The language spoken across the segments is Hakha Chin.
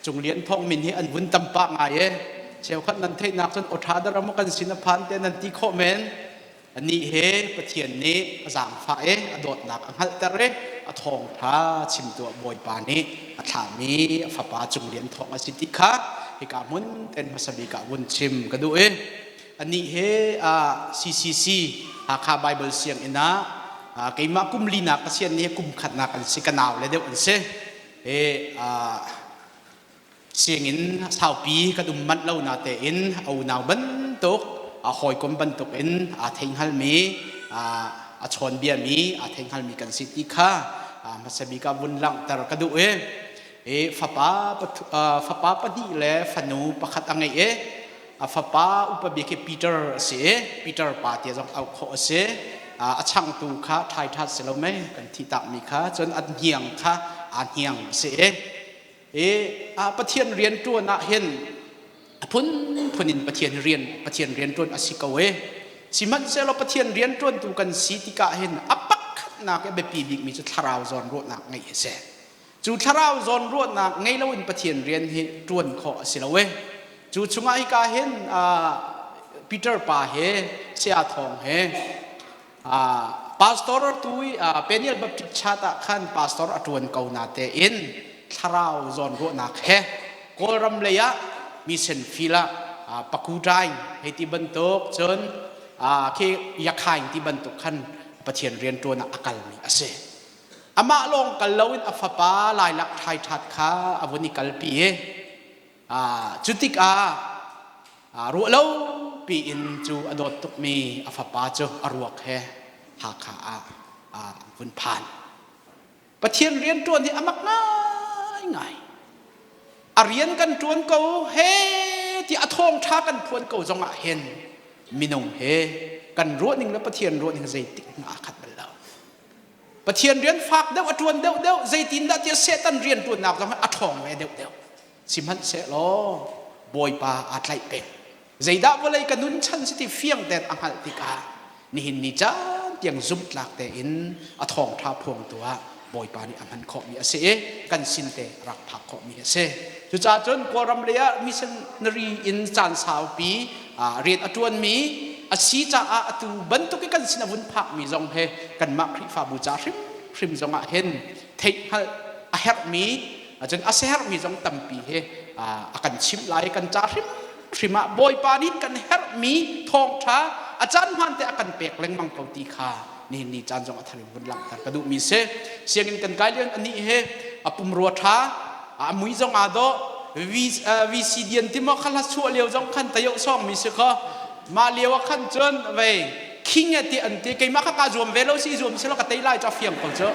Cung Lian Thawng min hi an vun tam pah ngai e. Cheukhat nan theihnak cun awṭha daram kan sin a phan te nan ti khawh men. Anih he Pathian nih a zaangfah i a dawtnak a hngalhter i a thawngṭha chimtu ah Bawipa nih a thlahmi a fapa Cung Lian Thawng a si ti kha hika hmun ten hmasa bik ah vun chim ka duh i anih he CCC Hakha Bible Sianginn ah keimah kum linak ka sian ni kum khatnak an si ka nau le deuh an si. He sianginn saupi kan um manh lo na tein a unau bantuk a hawikom bantuk in aa thei hngalmi a chawnbiami aa thei hngalmi kan si ti kha hmasa bik ah vun langhter ka duh i i fapa fapa pahnih le fanu pakhat a ngei i a fapa upa bik hi Peter a si i Peter pa tia zong auh khawh a si a changtu kha ṭhai ṭhat si lo mei kan thih takmi kha cun a hniang kha aa hniang a si i I Pathian rian ṭuan ah hin a phunphun in Pathian rian Pathian rian ṭuan a si ko e. Sihmanhsehlaw Pathian rian ṭuantu kan si tikah hin a pakhatnak i biapi bikmi cu thlarau zawnruahnak ngeih a si. Cu thlarau zawnruahnak ngei loin Pathian rian hi ṭuan khawh a si lo e. Cu chungah hika hin Peter pa he Saya Thawng he Pastor tu i Peniel Baptist Church ah khan pastor a ṭuan ko na tein thlarau zawnruahnak he Kawlram lei ah mission field ah Pakudaing hei ti bantuk cun khi Yakhaing ti bantuk khan Pathian rian ṭuan ah a kalmi a si. Amah lawng kal loin a fapa Lailak Ṭhai Ṭhat kha a vun i kalpi i Cu tikah ruah lo piin cu a dawt tukmi a fapa cu a ruak he Hakha ah an vun phan. Pathian rian ṭuan hi a mak ngaingai. A rian kan ṭuan ko he ti a thawngṭha kan phuan ko zongah hin minung he kan ruahning le Pathian ruahning zeitik hmanh aa khat bal lo. Pathian rian fak deuh a ṭuan deuhdeuh zeitindah tiah Satan rian ṭuannak zong a ṭhawng ve deuhdeuh. Sihmanhsehlaw Bawipa aa tlaih peng. Zeidah vawlei ka nun chan si ti fiang tein a hngalh tikah nihin ni caan tiang zumhtlak tein a thawngṭha phuangtu ah Bawipa nih a hman khawhmi a si i kan sin te a rak phak khawhmi a si. Cucaah cun Kawlram lei ah missionary in caan saupi rian a ṭuanmi a si caah atu bantuk i kan sin a vun phakmi zong he kanmah Khrihfabu ca hrimhrim zongah hin theihhngalh a herhmi cun a siaherhmi zong tampi he a kan chimh lai kan ca hrimhrim ah Bawipa nih kan herhmi thawngṭha a caan hmaan te a kan pek lengmang ko ti kha nihin ni caan zong a thar in vun langhter ka duhmi si sianginn kan kai lio anih he a pumrua ṭha a mui zong aa dawh VCD an ti maw kha hla chuah lio zong khan tayo sawng mi si kho mah lio ah khan cun vei king ti an ti keimah kha ka zuam ve lo si zuam si lo ka tei lai cu a fiang ko cu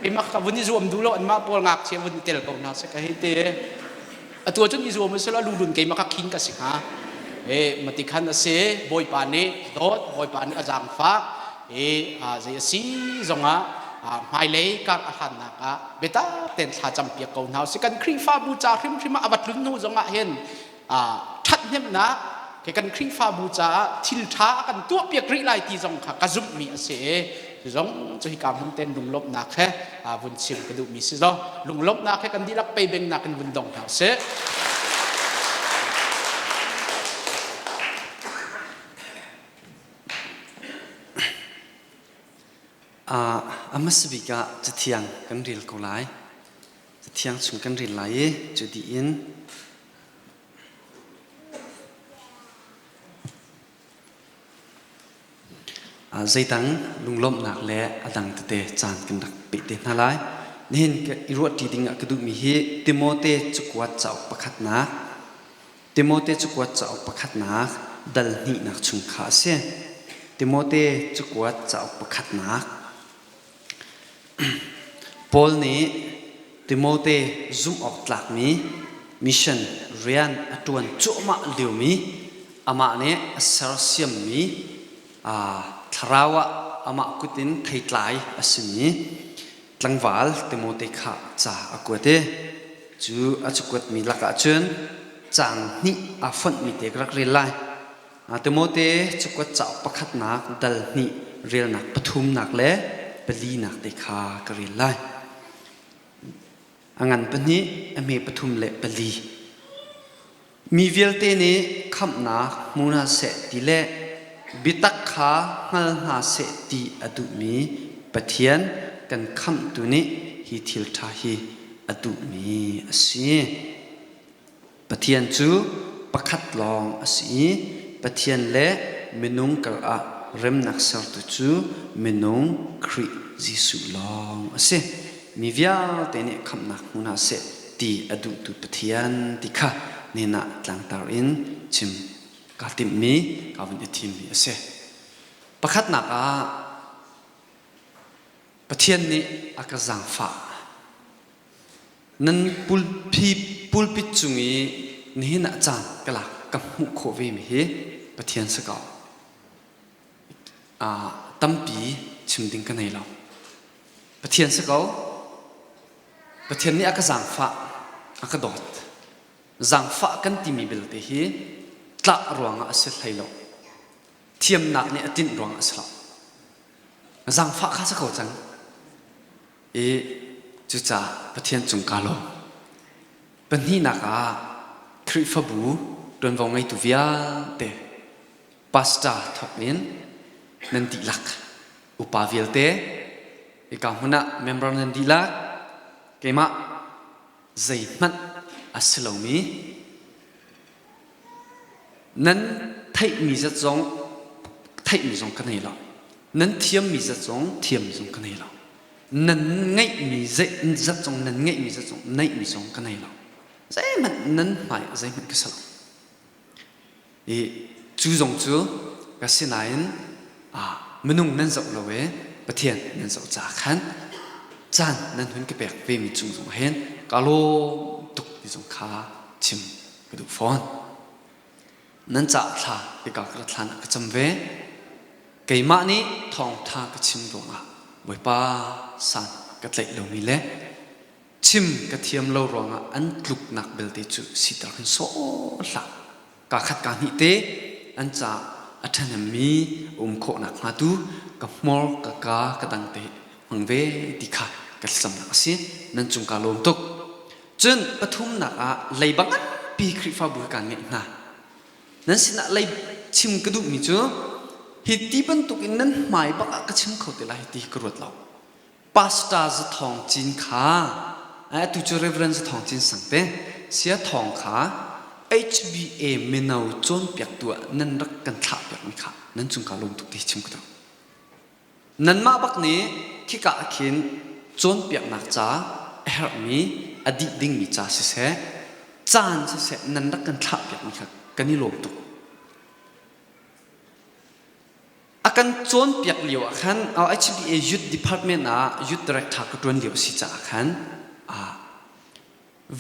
keimah ka vun i zuam duh lo anmah pawl ngakchia vun i tel ko hna si ka hei ti atu cun i zuam si lo lulun keimah kha king ka si hnga e mati khan a si bawipa nih dawt bawipa nih a zaangfah i zei a si zongah hmailei kar a hlannak ah biatak tein thla campiak ko hna usih kan Khrihfabu ca hrimhrim ah a va tlun hnu zongah hin ṭhathnemhnak ke kan Khrihfabu caah thil ṭha a kan tuahpiak rih lai ti zong kha ka zumhmi a si i cu zong cu hika hmun ten lunglawmhnak he vun chim ka duhmi si zo lunglawmhnak he kan dihlak peibengnak in vun dong hna usih. A hmasa bik ah Cathiang kan rel ko lai. Cathiang chung kan rel lai i cu dih in zeidang lunglawmhnak le a dang tete caan kan rak peh te hna lai. Nihin i ruahṭi ding ah ka duhmi hi Timote cakuat cauk pakhatnak Timote cakuat cauk pakhatnak dal hnihnak chung kha a si. Timote cakuat cauk pakhatnak. Paul nih Timote zumh awk tlakmi mission rian a ṭuan cuahmah liomi amah nih a sersiammi thlarau ah amah kut in theitlai a simi tlangval Timote kha ca a kuat i cu a cakuatmi lakah cun caang hnih aa fonhmi te ka rak rel lai. Timote cakuat cauk pakhatnak dal hnih relnak pathumnak le palinak te kha ka rel lai. A ngan pahnih, a hme pathum le pali. Mi vialte nih khamhnak hmu hna seh ti le biatak kha hngal hna seh ti a duhmi Pathian kan khamhtu nih hi thil ṭha hi a duhmi a si. Pathian cu pakhat lawng a si i Pathian le minung karah remnak sertu cu minung Khrih Jesuh lawng a si. Mi vialte nih khamhnak hmu hna seh ti a duhtu Pathian ti kha nihin ah tlangtar in chim kaa timhmi kaa vun i thimmi a si. Pakhatnak ah Pathian nih a ka zaangfah. Nan pulpi pulpit cung i nihin ah caan ka lak ka hmuh khawh vemi hi Pathian si ko. Tampi chim ding ka nei lo. Pathian si ko. Pathian nih a ka zaangfah, a ka dawt. Zaangfah kan timi belte hi tlah ruangah a si hlei lo. Thiamnak nih a tinh ruangah a si lo. Zaangfah kha si ko cang. I cucaah Pathian cung kaa lawm. Pahnihnak ah Khrihfabu ṭuanvo ngeitu vialte pastor thawk in nan dihlak upa vialte hika hmun ah member nan dihlak keimah zeihmanh a si lomi nan theihmi zat zong theihmi zong ka nei lo nan thiammi zat zong thiammi zong ka nei lo nan ngeihmi zat zong nan ngeihmi zat zong neihmi zong ka nei lo zeihmanh nan hmai zeihmanh ka si lo I cu zong cu ka sinain minung nan zoh lo i Pathian nan zoh caah khan caan nan hun ka pek vemi cung zong hin ka lawm tuk ti zong kha chim ka duh fawn. Nan caah thla hika ka rat hlan ah ka cam ve. Keimah nih thawngtha ka chim ruangah Bawipa san ka tlaih lomi le chim ka thiam lo ruangah an tluknak belte cu siter hin sawh hlah. Ka khat ka hnih te an ca a ṭhahnemmi a um khawh nakhnga tu ka hmur ka ka ka dang te hmang ve ti kha ka thlacamnak a si. Nan cung kaa lawm tuk. Cun pathumnak ah leiba nganpi Khrihfabu hi kaan ngeih hna. Nan sinah lei chim ka duhmi cu hi ti bantukin nan hmai bak ah ka chim kho te lai ti ka ruat lo. Pastor Za Thawng Cin kha atu cu Reverend Za Thawng Cin sang te Sia Thawng kha HBA mino cawnpiaktu ah nan rak kan thlah piakmi kha nan cung kaa lawm tuk ti chim ka duh. Nanmah bak nih khika ah khin cawnpiaknak ca a herhmi a dih dingmi ca siseh caan siseh nan rak kan thlah piakmi kha kan i lawm tuk. A kan cawnpiak lio ah khan HBA Youth Department ah Youth Director ka ṭuan lio a si caah khan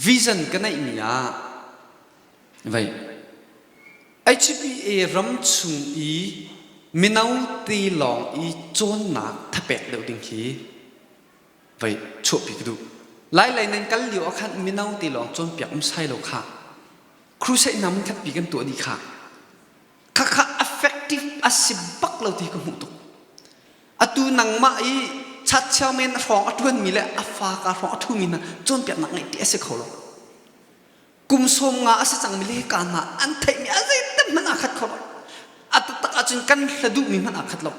vision ka neihmi ah vei HBA ram chung i mino te lawng i cawnnak thapek deuh ding hi vei chuahpi ka duh. Lailei nan kal lio ah khan mino te lawng cawnpiak um sai lo kha crusade hna mun khatpi kan tuah dih kha Khakha effective a si bak lo ti ka hmuh tuk. Atu nangmah i chatcheu men hrawng a ṭuanmi le a fa ka hrawng a ṭhumi hna cawnpiaknak ngeih ti a si kho lo. Kum sawm nga a si cangmi le hika hna an theihmi a zeitin hmanh aa khat kho lo. A taktak ahcun kan hla duhmi hmanh aa khat lo.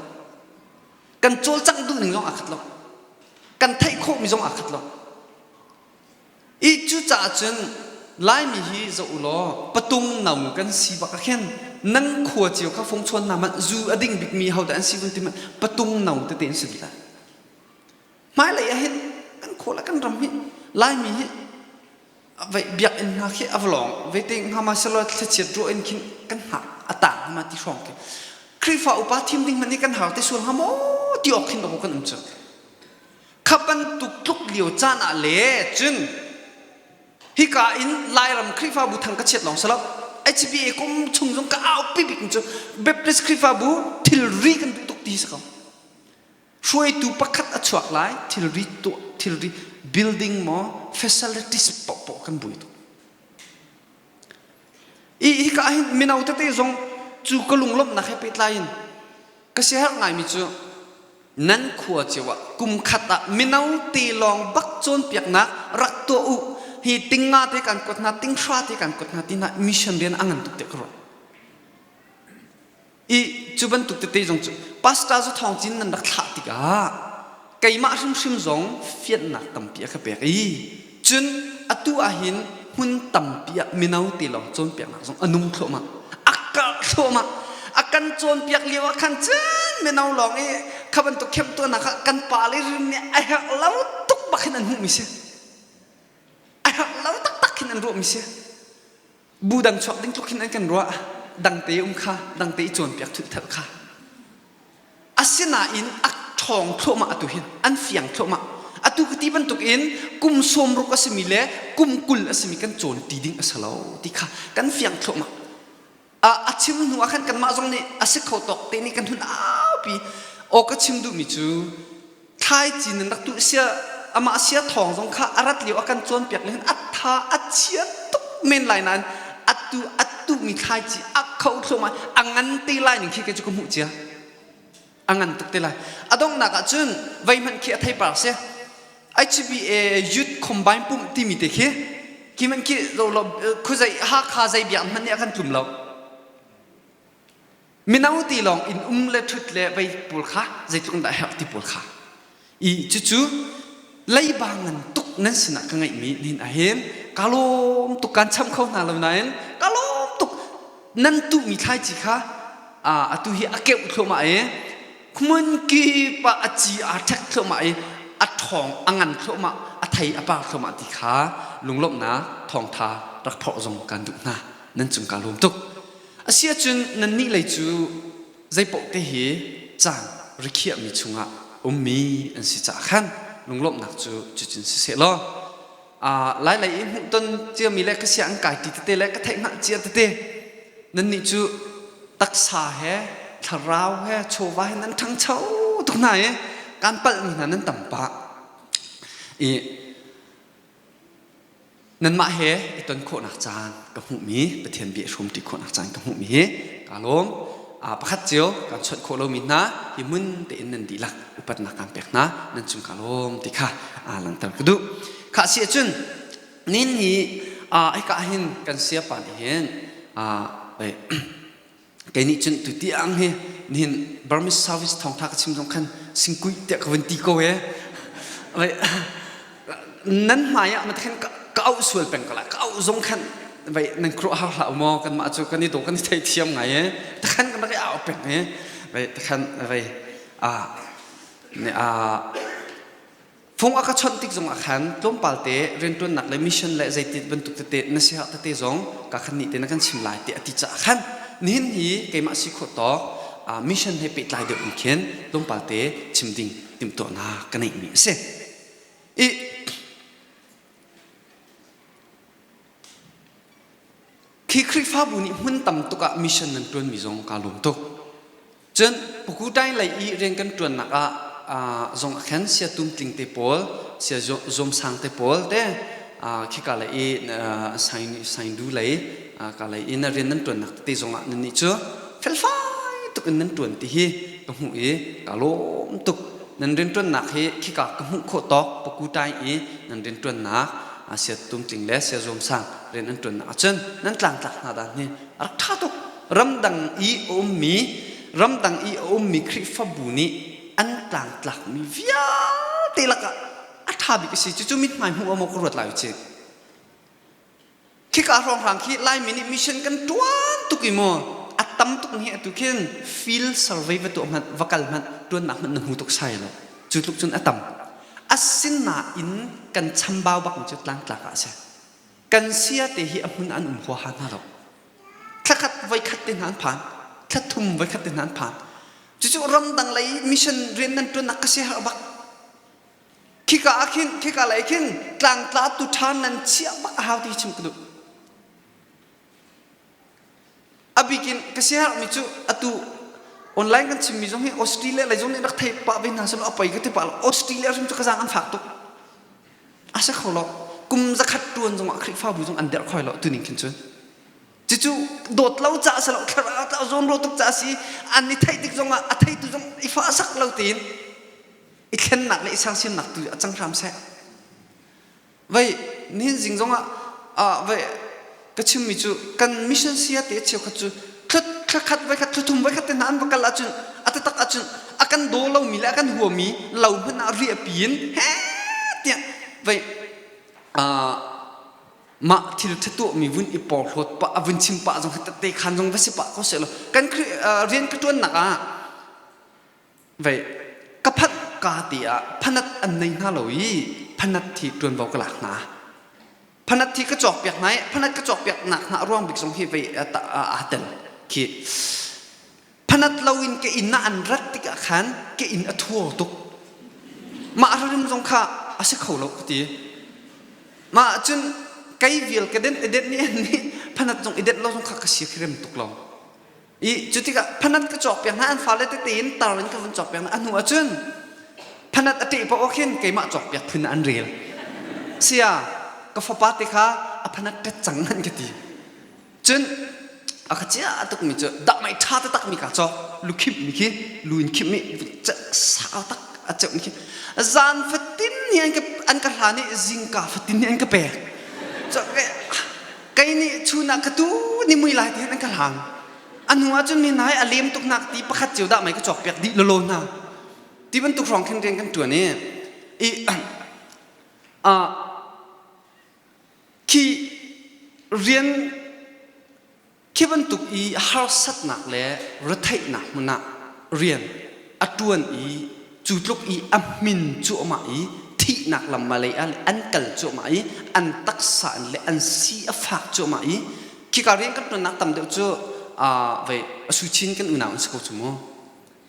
Kan cawlcangh duhning zong aa khat lo. Kan theih khawhmi zong aa khat lo. I cucaah cun Laimi hi zoh u law patung no kan si bak ah khin nan khua cio kha fung chuan hna hmanh zu a ding bikmi hodah an si vun ti hmanh patung no tete an si dih lai. Hmailei ah hin kan khua le kan ram hi Laimi hi vei biakinn hna khi a va lawng vete hnga ma selaw thlachiat ruah in khin kan hngak a tang hnga ma ti hrawng khi Khrihfa upa thim ding hmanh hi kan har te sual hnga maw ti awk khin dawh kan um cu. Kha bantuk tluk lio caan ah le cun hika in Lairam Khrihfabu thang ka chiat lawng si lo HBA kum chung zong ka aupi bik cu Baptist Khrihfabu thilri kan duh tuk ti si ko. Hruaitu pakhat a chuak lai thilri tuah thilri building maw facilities paohpaoh kan bui tuk. I hika hin mino tete zong cu ka lunglawmhnak he pehtlai in ka siaherh ngaimi cu. Nan khua cio ah kum khat ah mino te lawng bak cawnpiaknak rak tuah u. Hi tinga te kan kuat hna, tinghra te kan kuat hna ti hna mission rian a ngan tuk tiah ka ruah. I cu bantuk tete zong cu pastor zu thawng cin nan rak thlah tikah keimah hrimhrim zong fianhnak tampi a ka pek i cun atu ahhin hmun tampi ah mino te lawng cawnpiaknak zong a nung thluahmah a karh thluahmah. A kan cawnpiak lio ah khan cun mino lawng i kha bantuk khem tuahnak ah kan pa le rim nih a herh lo tuk bak hin an hmuhmi si, a herh lo taktak hin an ruahmi si. Bu dang chuak ding tluk hin an kan ruah. Dangte um kha, dangte i cawnpiak thulh kha. Asinain a ṭhawng thluahmah atu hin, an fiang thluahmah. Atu ka ti bantuk in kum 60 a simi le kum 20 a simi kan cawn ti ding a si lo ti kha kan fiang thluahmah. A chim hnu ah khan kanmah zong nih a si kho tawk te nih kan hun aupi. Aw, ka chim duhmi cu thlaici nan rak tuh sia, amah sia thawng zong kha a rat lio a kan cawnpiak le hin a tha a chia tuk men lai nain atu a tuhmi thlaici a kho thluahmah, a ngan te lai ning khi kei cu ka hmuh cia. A ngan tuk te lai. A donghnak ah cun vei hmanh khi a theipar si. HBA Youth Combine pumh timi te khi khi hmanh khi khuzei Hakha zei biak hmanh nih a kan tlum lo. Mino ti lawng in um le ṭhut le vei pawl kha zeitluk dah herh ti pawl kha i cucu leiba ngan tuk nan sinah ka ngeihmi nihin ahhin ka lawm tuk. Kan cham kho hna lo nain ka lawm tuk. Nan tuhmi thlaici kha atu hi a keuh thluahmah i hmun kip ah a ci aa ṭhek thluahmah i a ṭhawng, a ngan thluahmah, a thei a par thluahmah ti kha lunglawmhnak thawngṭha rak phorh zong kan duh hna. Nan cung kaa lawm tuk. Asiahcun nannih lei cu zeipaoh te hi caan rikhiahmi chungah ummi an si caah khan lunglawmhnak cu cucun siseh law lai lei i hmuhton ciami le ka sia an kai ti tete le ka theih hngalh cia tete, nannih cu taksa he thlarau he chawva he nan ṭhangcho tuk hna i kan palhmi hna nan tam pah i nanmah he i ton khawhnak caan ka hmuhmi, Pathian bia hrum ṭi khawhnak caan ka hmuhmi hi kaa lawm. Pakhat cio kan chawnh khawh lomi hna hi hmun tein nan dihlak upatnak kaan pek hna. Nan cung kaa lawm ti kha langhter ka duh. Khah si ahcun nin hi hika hin kan siapa nih hin kei nih cun tu tiang hi nihin Burmese service thawngtha ka chim zong khan singkuih tiah ka vun ti ko e. Nan hmai ah khan ka auh sual peng ko la. Ka auh zong khan vai nan kruah har hlah maw. Kanmah cu kan i daw, kan i thei thiam ngai e. Takhan kan rak i au peng e. Vai takhan vai a a Fung a ka chawnh tik zongah khan tlawmpal te rianṭuannak le mission le zeiti bantuk tete nasihat tete zong ka khan nih te na kan chim lai ti a ti caah khan nihin hi keimah si khawh tawk mission he pehtlai deuh in khin tlawmpal te chim ding timhtuahnak ka neihmi a si. I khi Khrihfabu nih hmun tam tuk ah mission nan ṭuanmi zong kaa lawm tuk. Cun Pakutai lei i rian kan ṭuannak ah zong ah khan sia tumtling te pawl, sia zuamsang te pawl te khika lei i Saindu lei ka lei i na rian nan ṭuannak tete zong ah nannih cu felfai tuk in nan ṭuan ti hi ka hmuh i ka lawm tuk. Nan rianṭuannak hi khika ka hmuh khawh tawk Pakutai i nan rianṭuannak sia tumtling le sia zuamsang rian an ṭuannak ahcun nan tlangtlak hna dan hi a rak ṭha tuk. Ramdang i a ummi ramdang i a ummi Khrihfabu nih an tlangtlakmi vialte lakah a ṭha bik a si. Cucu mithmai hmuh maw ka ruat lai u. Khika hrawnghrang khi Laimi nih mission kan ṭuan tuk i mu a tam tuk hi atu khin field survey va tuah hmanh, va kal hmanh, ṭuannak hmanh na hmu tuk sai lo. Cu tluk cun a tam. Asinain kan chambau bak mi cu tlangtlak ah a si. Kan sia te hi a hmun an um huaha hna lo. Thlakhat voikhat te hna an phan, thlathum voikhat te hna an phan. Cucu ramdang lei mission rian nan ṭuannak ka sia bak. Khika ah khin, khika lei khin tlangtla tu ṭha nan chiah bak a hau ti chim ka duh. A bikin ka siaherhmi cu atu online kan chimmi zong hi Australia lei zong nih rak thei pah ve hna selaw a poi ka ti pah lo. Australia hrim cu ka zaang an fak tuk. A si kho lo. Kum 100 ṭuan zongah Khrihfabu zong an derh khoi lo tuning khin cun. Cucu dawt lo ca si lo, thlarau tlau zawn ro tuk ca si. An i theih tik zongah a theitu zong i fa sak lo tein. I thlennak le i sersiamnak tu a cang hram seh. Vei nihin zing zongah ah vei ka chimmi cu kan mission sia te cheukhat cu thla khat voi khat thla thum voi khat te hna an va kal ahcun a taktak ahcun a kan daw lomi le a kan huami lo hmanh ah riahpi in he tiah vei mah thil ṭha mi vun i porhlawt pah a vun chim pah zong te khan zong va si pah ko seh law kan rian ka ṭuannak ah Vei ka phanh ka ti ah phanat an nei hna lo i phanat thi ṭuanvo ka lak hna. Phanat thi ka cawkpiak hna i phanat ka cawkpiak nak hna ruang bik zong hi vei aa tel khi. Phanat lo in ka inn ah an rat tikah khan ka inn a thur tuk. Mah hrim zong kha a si kho lo ka ti. Mah cun kei vial ka denh i denh nih an nih phanat zong i denh lo zong kha ka si rem tuk lo. I cu tikah phanat ka cawkpiak hna an fale tete in tar in ka vun cawkpiak hna a hnu ahcun phanat a ṭeh paoh khin keimah cawkpiak phun an rel. Sia ka fapa te kha a phanat ṭet cang an ka ti. Cun a ka cia tukmi cu dahmai ṭha taktak mi ka cawk lu khimh mi khi lu in khimh mi sau tak a ceuh mi khi zan fatin ni an ka an ka hlan i zingka fatin ni an ka pek. Kei nih chun ah ka tu ni mui lai te an ka hlang. A hnu ah cun mi hna hi a lem tuk nak ti pakhat cio dah mei ka cawk piak dih lolo hna. Ti bantuk hrawng khin rian kan tuan i i a khi rian Khi bantuk i harsatnak le retheihnak hmun ah rian a ṭuan i cu tluk i a hmin cuahmah i thihnak lam lei ah le an kal cuahmah i an taksa in le an si a fak cuahmah i khika rian kan ṭuannak tam deuh cu vei a suchin kan unau an si ko cu mu.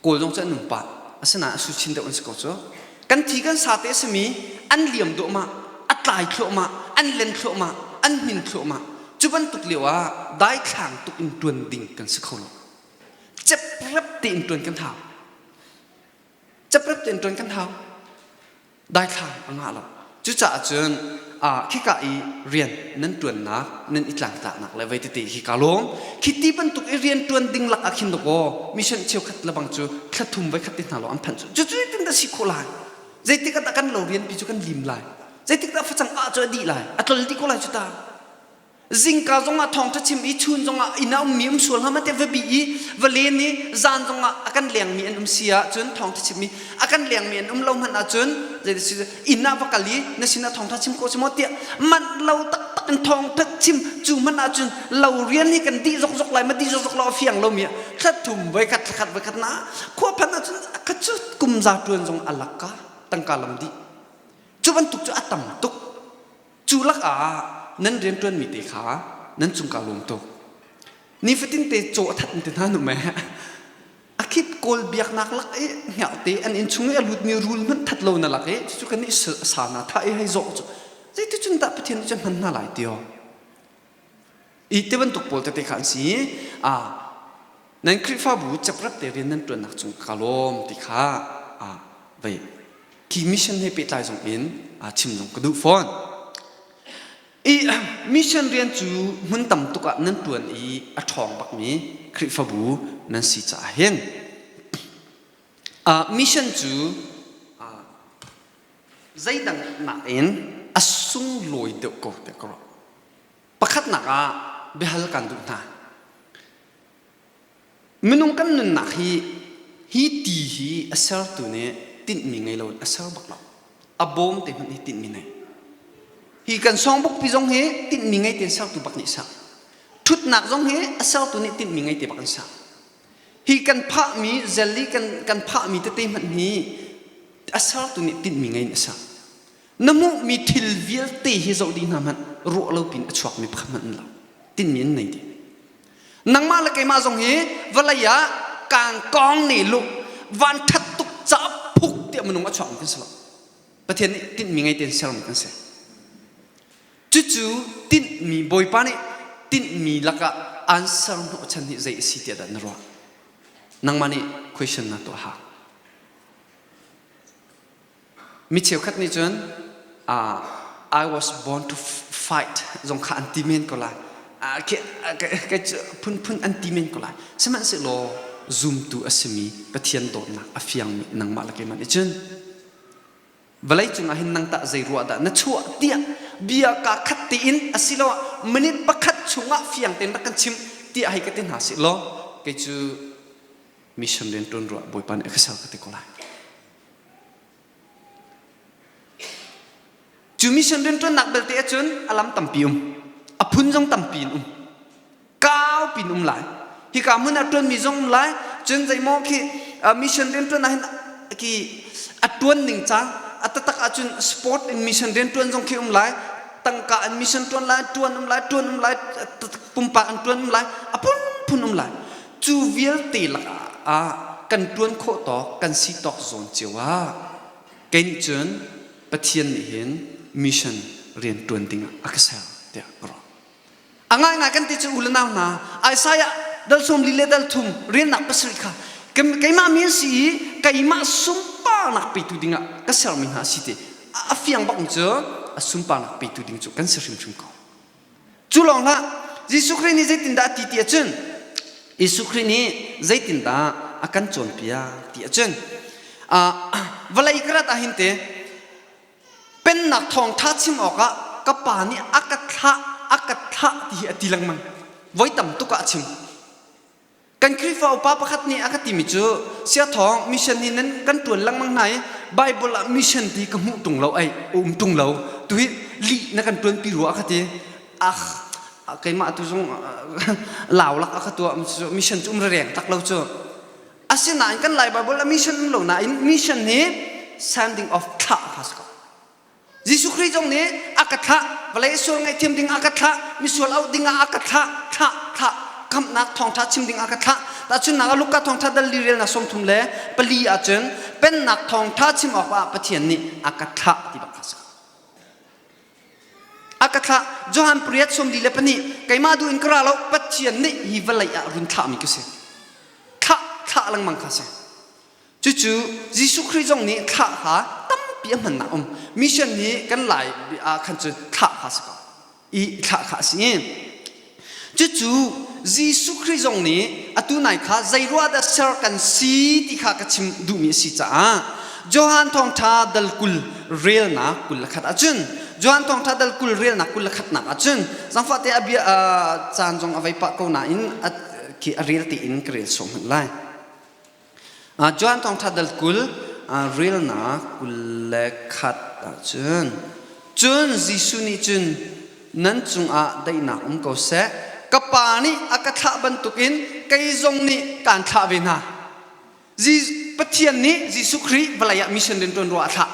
Kawl zong cu an um pah. Asinain a suchin deuh an si ko cu. Kan thi kan sa te a simi an liam duahmah, a tlai thluahmah, an len thluahmah, an hmin thluahmah. Cu bantuk lio ah daithlang tuk in ṭuan ding kan si kho lo. Ceprep tein ṭuan kan hau. Ceprep tein ṭuan kan hau. Daithlang a ngah lo. Cucaah cun khika i rian nan ṭuannak, nan i tlangtlaknak le vei tete hi ka lawm. Khi ti bantuk i rian ṭuan ding lak ah khin dawkaw mission cheukhat lebang cu thla thum voi khat te hna lo an phanh cu. Cucu tin dah si khawh lai? Zeitik ah dah kan lo rianpi cu kan lim lai? Zeitik dah facang ah cu a dih lai? A tlol dih ko lai cu ta. Zingka zongah thawngṭha chim i chun zongah inn ah ummi um sual hnga ma tiah va bih i va len i zan zongah a kan lengmi an um si ahcun thawngṭha chim i a kan lengmi an um lo hmanh ahcun zeiti inn ah va kal i na sinah thawngṭha chim khawh si maw tiah manh lo taktak in thawngṭha chim cu hmanh ahcun lo rian hi kan dih zokzok lai ma dih zokzok lo a fiang lomi ah thla thum voi khat thla khat voi khat na khua phan ahcun ka cu kum za ṭuan zong a lak ka tangka lam dih cu bantuk cu a tam tuk. Cu lakah nan rianṭuanmi te kha nan cung kaa lawm tuk. Nifatin te caw a that ti hna nu meh. A khit kawl biaknak lak i hngakte an inn chung i a lutmi rul hmanh that lo na lak i cucu kan nih sa na tha i hei zawh cu zeiticun dah Pathian nih cun hman hna lai ti aw. I ti bantuk pawl tete kha an si i a nan Khrihfabu ceprep te rian nan ṭuannak cung ka lawm ti kha a vei khi mission he pehtlai zong in a chim zong ka duh fawn. I mission rian cu hmun tam tuk ah nan ṭuan i a ṭhawng bakmi Khrihfabu nan si caah hin mission cu zeidang nakin a sunglawi deuh ko tiah ka ruah. Pakhatnak ah biahal kan duh hna. Minung kan nunnak hi hi ti hi a sertu nih tinhmi ngei loin a ser bak lo. A bawm te hmanh hi tinhmi nei. Hi kan songbukpi zong hi tinhmi ngei tein sertu bak nih ser. Thutnak zong hi a sertu nih tinhmi ngei te bak an ser. Hi kan phahmi zelli kan kan phahmi tete hmanh hi a sertu nih tinhmi ngei in a ser. Na hmuhmi thil vialte hi zoh dih hna hmanh ruah lo pin a chuakmi pakhat hmanh an lo. Tinhmi an nei dih. Nangmah le keimah zong hi vawlei ah kangkong ne lu van ṭhat tuk ca phuk tiah minung a chuakmi kan si lo. Pathian nih tinhmi ngei tein sermi kan si. Cucu tinhmi Bawipa nih tinhmi lakah an ser hnawhchan hi zei a si tiah dah na ruah? Nangmah nih question na tuah hau. Mi cheukhat nih cun I was born to fight zong kha an ti men ko lai. Phunphun an ti men ko lai. Sihmanhsehlaw zumtu a simi Pathian dawtnak a fiangmi nangmah le keimah nih cun. Vawlei cungah hin nang tah zei ruah dah na chuah tiah bia kaa khat tein asiloah minute pakhat chungah fiang tein rak kan chim tiah hei ka ti hna sih law kei cu mission rian ṭuan ruah Bawipa nih a ka ser ka ti ko lai. Cu mission rianṭuannak belte ahcun a lam tampi um. A phun zong tampi in um. Kau pin um lai. Hika hmun ah ṭuanmi zong um lai. Cun zeimaw khi mission rianṭuan ah hin khi a ṭuan ning cang a taktak ahcun sport in mission rianṭuan zong khi um lai. Tangka in mission ṭuan lai, ṭuan um lai, ṭuan um lai, pumpak in ṭuan um lai, a phunphun um lai. Cu vialte lakah ah kan ṭuan khawh tawk, kan si tawk zawn cio ah kei nih cun Pathian nih hin mission rian ṭuan ding ah a ka ser tiah ka ruah. A ngaingai kan ti cu u le nau hna Isaiah dal sawm li le dal thum riannak pasarih kha keimah mi an si i keimah sunparnak petu dingah ka sermi hna a si ti a fiang bak cu a sunparnak petu ding cu kan si hrimhrim ko. Cu lawng hlah Jesuh Khrih nih zeitindah a ti ti ahcun Jesuh Khrih nih zeitindah a kan cawnpiak ti ahcun vawlei ka rat ah hin te pennak thawngṭha chim awkah ka pa nih a ka thlah a ka thlah ti hi a ti lengmang voi tam tuk ah a chim Kan Khrihfa upa pakhat nih a ka timi cu siathawng mission hi nan kan ṭuan lengmang hna i Bible ah mission ti ka hmuh ṭung lo ei um ṭung lo tu hi lih na kan ṭuanpi rua a ka ti ah keimah tu zong lau lak a ka tuah mission cu um reng tak lo cu asinain kan Lai Bible ah mission um lo nain mission hi sending of thlah kha si ko Jesuh Khrih zong nih a ka thlah, vawlei sual ngaihthiam ding a ka thlah, misual auh ding ah a ka thlah, thlah, thlah, khamhnak thawngṭha chim ding a ka thlah. Tahchunhnak ah Luka thawngṭha dal li relnak 34 le pali ahcun pennak thawngṭha chim awkah Pathian nih a ka thlah ti bak kha si. A ka thlah. Johan pariat sawmli le pahnih keimah duh in ka ra lo Pathian nih hi vawlei ah run thlahmi ka si. Thlah, thlah lengmang kha si. Cucu Jesuh Khrih zong nih thlah kha tampi a hmannak um. Mission nih kan lai ah khan cun thlah kha si ko. I thlah kha a si. Cucu Jesuh Khrih zong nih atu nai kha zeiruah dah ser kan si ti kha ka chim duhmi a si caah Johan thawngṭha dal 20 relnak 21 ahcun Johan thawngṭha dal 20 relnak 21nak ahcun zangfah te a bia caan zong a vei pah ko nain a, khi a rel tein ka rel sawm hmanh lai. Johan Thawngṭha dal 20 relnak 21 ahcun cun Jesuh nih cun nan cungah daihnak um ko seh ka pa nih a ka thlah bantukin kei zong nih kaan thlah ve hna Pathian nih Jesuh Khrih vawlei ah mission rianṭuan ruah a thlah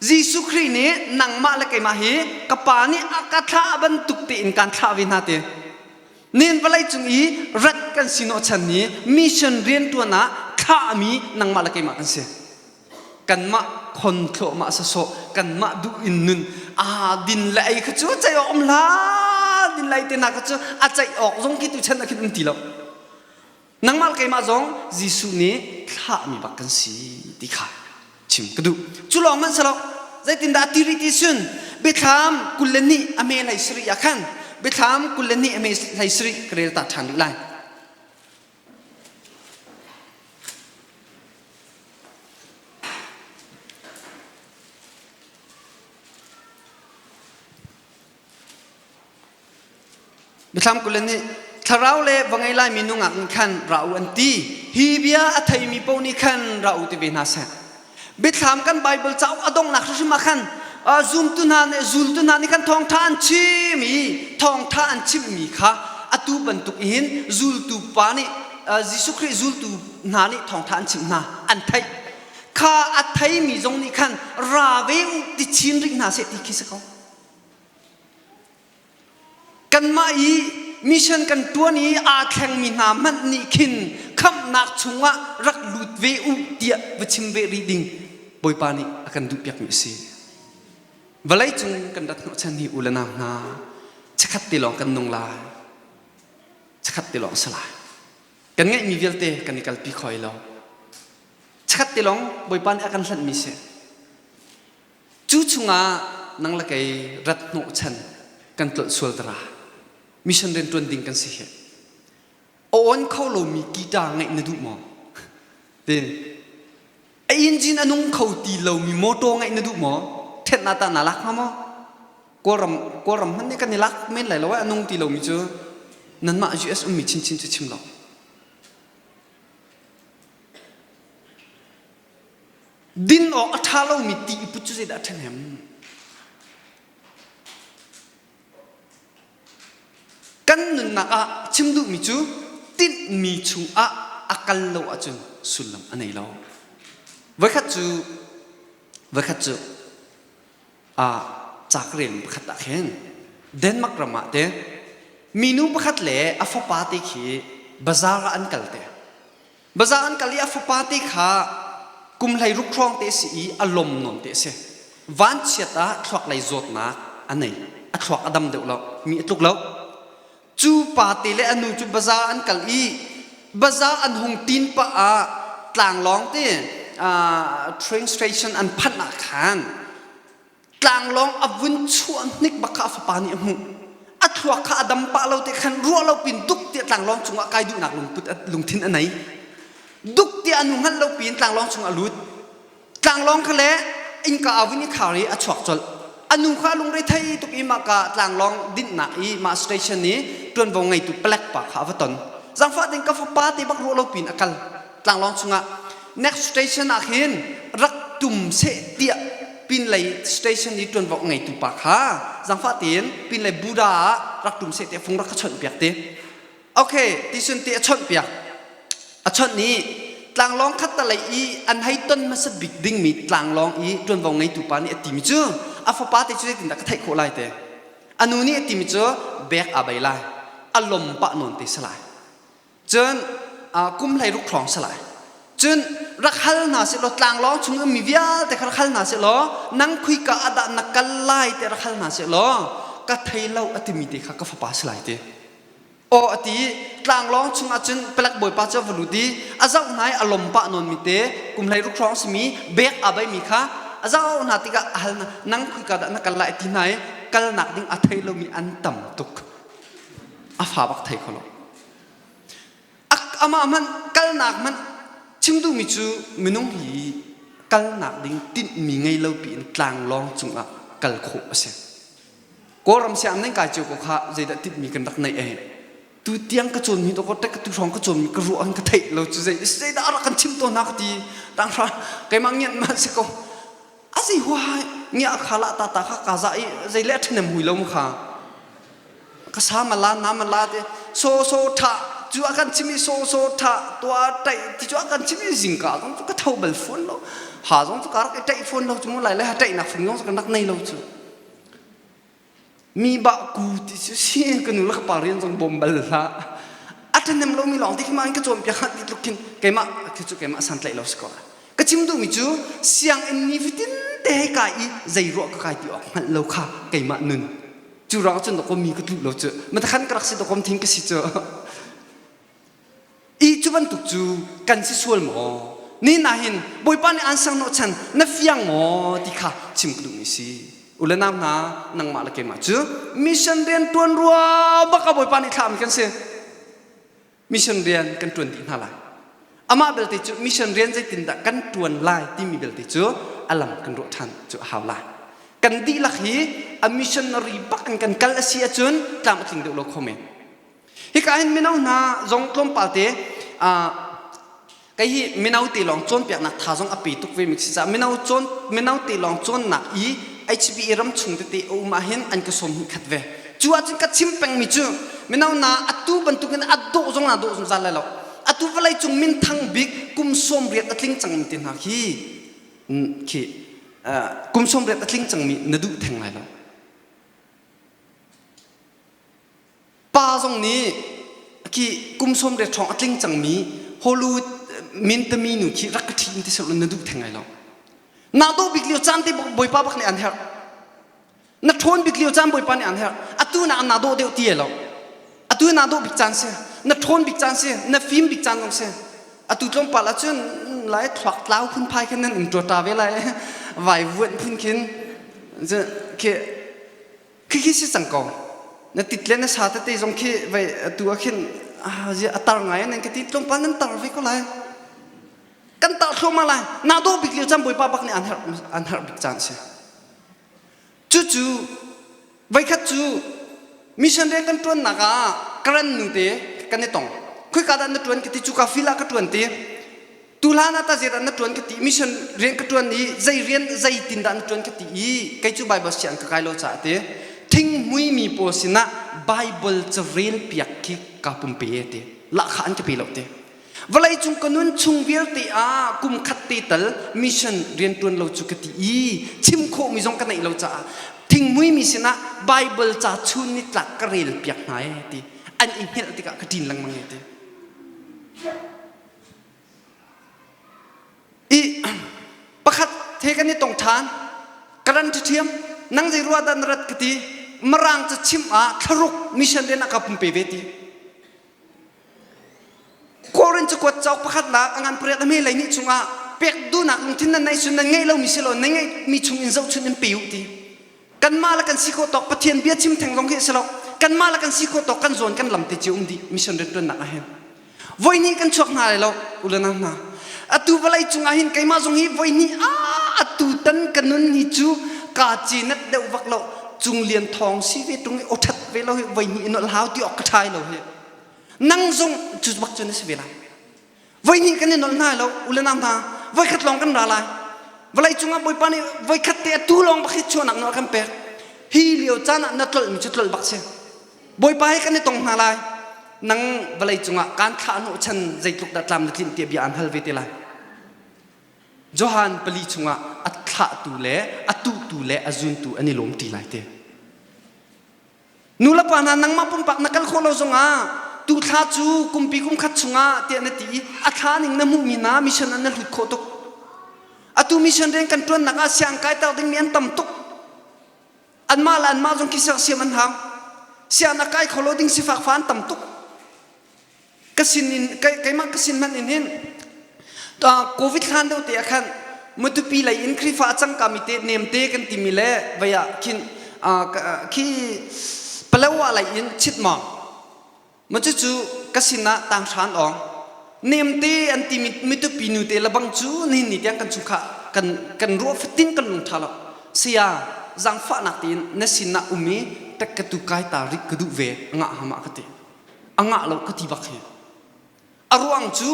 Jesuh Khrih nih nangmah le keimah hi ka pa nih a ka thlah bantuk tein kaan thlah ve hna ti Nin vawlei cung i rat kan si hnawhchan ni mission rianṭuan ah thlahmi nangmah le keimah kan si. Kanmah khon thluahmah sasawh kanmah duh in nun aa din le ei kha cu ceih awk um hlah din le ei te hna kha cu a ceih awk zong khi tuchan ah khin um ti lo. Nangmah le keimah zong Jesuh nih thlahmi bak kan si ti kha chim ka duh. Cu lawng hmanh si lo, zeitindah a ti rih ti cun biathlam 22 a me hlei sarih ah khan biathlam 22 a me hlei sarih ka rel ta ṭhan rih lai. Biathlam 22 thlarau le va ngei laimi nungak nih khan ra u an ti. Hi bia a theimi paoh nih khan ra u ti ve hna seh. Biathlam kan Bible cauk a donghnak hrimhrim ah khan zumtu hna nih zultu hna nih khan thawngṭha an chim i thawngṭha an chimmi kha atu bantuk hin zultu pa nih Jesuh Khrih zultu hna nih thawngṭha an chimh hna an theih kha a theimi zong nih khan ra ve u ti chin rih hna seh ti khi si ko. Kanmah i mission kan ṭuan i aa thlengmi hna hmanh nih khin khamhnak chungah rak lut ve u tiah va chim ve rih ding Bawipa nih a kan duhpiakmi a si. Vawleicung kan rat hnawhchan hi u le nau hna, chikkhat te lawng kan nung lai. Chikkhat te lawng a si lai. Kan ngeihmi vialte kan i kalpi khoi lo. Chikkhat te lawng Bawipa nih a kan hlanhmi si. Cu chungah nang le kei rat hnawhchan kan tlolh sual dara. Mission rian ṭuan ding kan si hi. A on kho lomi guitar ngeih na duh maw? Ti. A engine a nung kho ti lomi motor ngeih na duh maw? Ṭhenh na tah naa lak hnga maw? Kawlram Kawlram hmanh nih kan i lak men lai lo eh a nung ti lomi cu nanmah US ummi chinchin cu chim lo. Din awk a ṭha lomi ti i put cu zeidah a ṭhahnem? Kan nunnak ah chim duhmi cu tinhmi chungah a kal lo ahcun sullam a nei lo. Voikhat cu voikhat cu ah ca ka relmi pakhat ah khin Denmark ram ah te minu pakhat le a fapa te khi bazaar ah an kal te. Bazaar an kal i a fapa te kha kum 16 hrawng te a si i a lom nawn te a si. Vanchiat ah thluak lei zawtnak a nei. A thluak a dam deuh lo. Mi a tluk lo. Cu pa te le a nu cu bazaar an kal i bazaar an hung tin pah ah tlanglawng te uh, train station an phanh ah khan Tlanglawng a vun chuah hnik bak kha a fapa nih a hmuh. A thluak kha a dam pah lo te khan ruah lo pin duk tiah tlanglawng cungah kai duhnak lungput lungthin a nei. Duk tiah a nu hngalh lo pin tlanglawng chungah a lut. Tlanglawng kha le innka a vun i khar i a chuak colh. A nu kha a lungre thei tuk i mah ka tlanglawng dinhnak i mah station i ṭuanvo ngeitu palek pa kha a va ton. Zaangfah ding ka fapa te bak ruah lo pin a kal. Tlanglawng chungah next station ah khin rak tum seh tiah pinlei station i ṭuanvo ngeitu pa kha zaangfah tein pinlei Buddha ah rak tum seh tiah fung rak ka chawnh piak ti. Okay, ti sun ti a chawnh piak. A chawnh i tlanglawng khat talei i an hei ton hmasa bik dingmi tlanglawng i ṭuanvo ngeitu pa nih a timi cu a fapa te cu zeitindah ka theih khawh lai te. A nu nih a timi cu bek aa bei lai. A lom pah nawn te si lai. Cun kum 16 hrawng si lai. Cun rak hal hna seh law tlanglawng chung ummi vialte kha rak hal hna seh law nang khuika ah dah na kal lai tiah rak hal hna seh law ka thei lo a timi te kha ka fapa si lai ti. Aw a ti tlanglawng chung ah cun palek bawipa cu a va lut i a zoh hna i a lom pah nawnmi te kum 16 hrawng simi bek aa beimi kha a zoh hna tikah a hal hna nang khuika dah na kal lai a ti hna i kalnak ding a thei lomi an tam tuk. A fa bak thei kho lo. Amah hmanh kalnak hmanh chim duhmi cu minung hi kalnak ding tinhmi ngei lo piin tlanglawng cungah kal khawh a si. Kawlram sianginn nan kai cio ko kha zeidah tinhmi kan rak neih eh. Tu tiang ka cawnmi to ko tek tu hrawng ka cawnmi ka ruah ka theih lo cu zei zeidah rak kan chim tawn hna ka ti tanghra keimah ngian ma si ko a zei hua ngia kha la ta ta kha ka za i zei le ṭhenem hui lo mu kha ka sa ma la na ma la te so so tha cu a kan chim i so so tha tua tai ti cu a kan chim i zingka zong cu ka tho bal fawn lo ha zong cu ka rak i taih fawn lo cu mu lai le ha taih nak fung zong cu ka nak nei lo cu mi ba ku ti cu si ka nu le ka pa rian zong bawm bal hlah a ṭhanem lomi lawng ti khi ma in ka cawnpiak ha ti tluk khin keimah khi cu keimah santlaih lo si ko ka chim duhmi cu sianginn ni fatin te hei kai i zei ruah ka kai ti awk hngalh lo kha keimah nun Cu ruang cun dawkaw mi ka tluh lo cu. Matakhan ka rak si dawkaw thing ka si cu. I cu bantuk cu kan si sual maw? Ni na hin Bawipa nih an sang chan na fiang maw ti kha chim ka duhmi si. Ule nau hna nangmah le keimah cu mission rian tuan rua bak a Bawipa nih thlahmi kan si. Mission rian kan ṭuan dih hna lai. Amah belte cu mission rian zeitindah kan ṭuan lai timi belte cu a lam kan ruah ṭhan cu a hau lai. Kan dihlak hi a missionary bak in kan kal a si ahcun tlam a tling deuh lo kho men. Hika hin mino hna zong tlawmpal te kei hi mino te lawng cawnpiaknak tha zong a pe tuk ve mi si caah mino cawn mino te lawng cawnnak i HBA ram chung tete a um ahhin an ka sawm hnih khat ve cu ahcun ka chim pengmi cu mino na atu bantukin a dawh zong na dawh zungzal lai lo atu vawlei cung minthang bik kum 80 a tling cangmi te hna khi khi kum 80 a tling cangmi na duh theng lai lo Pa zong nih khi kum 80 ṭhawng a tling cangmi Hollywood mintami nu khi rak ka ṭhi ti seh na duh theng lai lo. Na dawh bik lio caan te Bawipa bak nih an herh. Na ṭhawn bik lio caan Bawipa nih an herh. Atu na na dawh deuh ti lo. Atu na dawh bik caan si. Na ṭhawn bik caan si. Na fim bik caan zong si. Atu tlawmpal ahcun lai thluak tlau phun phai khin nan um ṭuaṭa ve lai. Vai vuan phun khin khi Khikhi si cang ko. Na tit le na sa tete zong khi vei atu ah khin a tar ngai nan ka ti tlawmpal nan tar ve ko lai. Kan tah thluahmah lai. Naa dawh bik lio caan Bawipa bak nih an herh an herh bik caan a si. Cucu voikhat cu mission rian kan ṭuannak ah Karen nu te kan i tong. Khoika dah na ṭuan ka ti cu ka fil ah ka ṭuan ti. Tu hlan ah ta zei dah na ṭuan ka ti mission rian ka ṭuan i zei rian zeitin dah na ṭuan ka ti i kei cu Bible siang ka kai lo caah ti thinghmui mi pawl sinah Bible carel piak khi kaa pumpe ti lahkhah an ka pe lo ti. Vawleicung ka nun chung vialte ah kum khat te tal mission rian ṭuan lo cu ka ti i chim khawhmi zong ka neih lo caah thinghmui mi sinah Bible ca chun nitlak ka rel piak hna ee ti an i hngelh tikah ka ṭin lengmang ee ti. I pakhat he kan i tong ṭhan ka ran ṭhiam nang zei ruah dah na rat ka ti Mirang ca chim ah thlaruk mission rian ah ka pumpe ve ti. Korin cakuat cauk pakhatnak a ngan pariat a hme lei nih chungah pek duhnak lungthin nan neih cun nan ngeih lomi si lo nan ngeihmi chung in zohchun in pe u ti. Kanmah le kan si khawh tawk Pathian bia chim theng zong hi a si lo. Kanmah le kan si khawh tawk kan zawn kan lam te cio um dih mission riantuannak ah hin. Voi hnih kan chuak hna lai lo u le nau hna. Atu vawlei cungah hin keimah zong hi voi hnih ah atu tan ka nun hi cu ka ci nat deuh vak lo cung lian thawng si ve tung i aw ṭhat ve lo hi voi hnih in hau ti awk ka ṭhai lo hi. Nang zong cu bak cu na si ve lai. Voi hnih kan i nolh hna lo u le nau hna voi khat lawng kan ra lai. Vawlei cungah Bawipa nih voi khat te atu lawng bak hi chuahnak nawl kan pek. Hi lio caan ah na tlolhmi cu tlolh bak si. Bawipa he kan i tong hna lai. Nang vawlei cungah kaan thlah hnawh chan zeitluk dah tlam na tlinh tiah bia aan hal ve te lai. Johan pali chungah a thlahtu le a tuhtu le a zuntu an i lawm ṭi lai te. Nu le pa hna nangmah pumpak na kal khawh lo zongah tu thla cu kumpi kum khat chungah tiah na ti i a thla ning na hmuhmi hna mission ah na hlut khawh tuk. Atu mission rian kan ṭuannak ah siang kaiter dingmi an tam tuk. Anmah le anmah zong khi sersiam an hau. Siang a kai kho lo ding sifak fa an tam tuk. Ka sin in keimah ka sin hmanh in hin covid hlan deuh te ah khan Matupi lei in Khrihfa a cangkami te nemte kan timi le vei ah khin khi Palawa lei in chitmawng Ma cucu ka sinah tanghran awng nemte an timi mitupi nu te lebang cu nihin ni tiang kan chungkhar kan kan ruah fatin kan lung ṭha lo saya zaangfahnak tein na sinah um i tek ka tu kai ta rik ka duh ve ngah hama ka ti a ngah lo ka ti bak hi a ruang cu